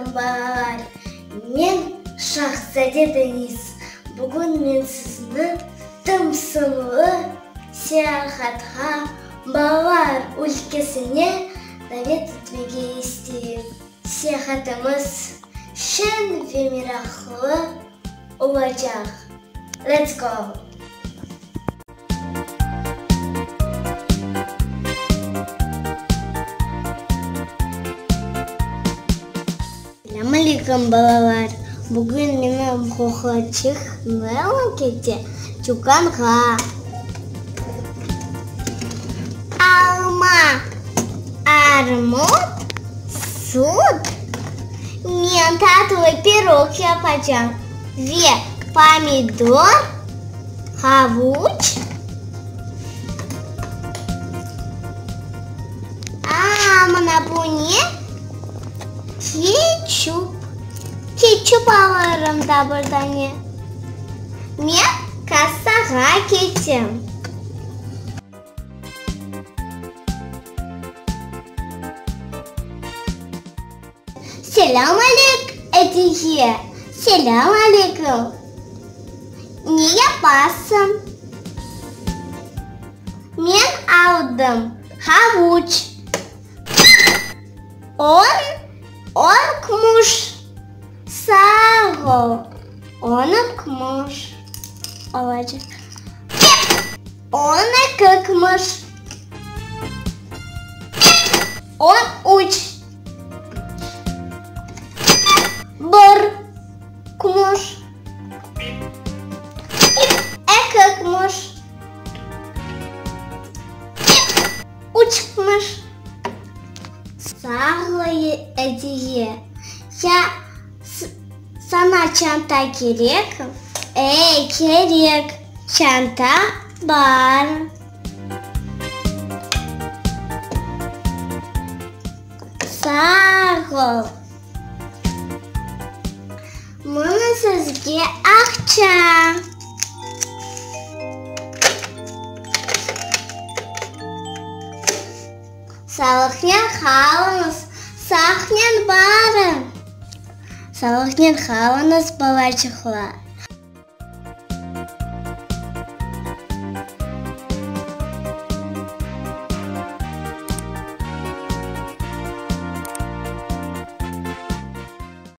aleyküm, balalar! Men Şahzade Deniz. Bugün men sizni tımsımlı seyahatqa, balalar ülkesine davet etmege isteyim. Seyahatımız şeñ ve meraqlı olacaq. Let's go! Selâm aleyküm, balalar! Bugün menim qoqlaçıq Nella kete tükânğa. Alma, armut, süt, men tatlı pirog yapacam ve pomidor, havuç. Aa, mına bu ne? Ketçup. Ketçup alırım da bir dane. Men kassağa ketem. Selâm aleyk, Ediye! Selâm aleyküm! Ne yapasıñ? Men aldım havuç. On, on kmuş. Sağ ol. On kmuş olacaq. 12 kmuş. 13. Bir kmuş. Eki kmuş. Üç kmuş. Sağ ol, Ediye. Ya saña çanta kerek? E, kerek. Çanta bar. Sağ ol. Mına sizge aqça. Sağlıqnen qalıñız, sağnen barıñ. Sağlıqnen qalıñız, balaçıqlar.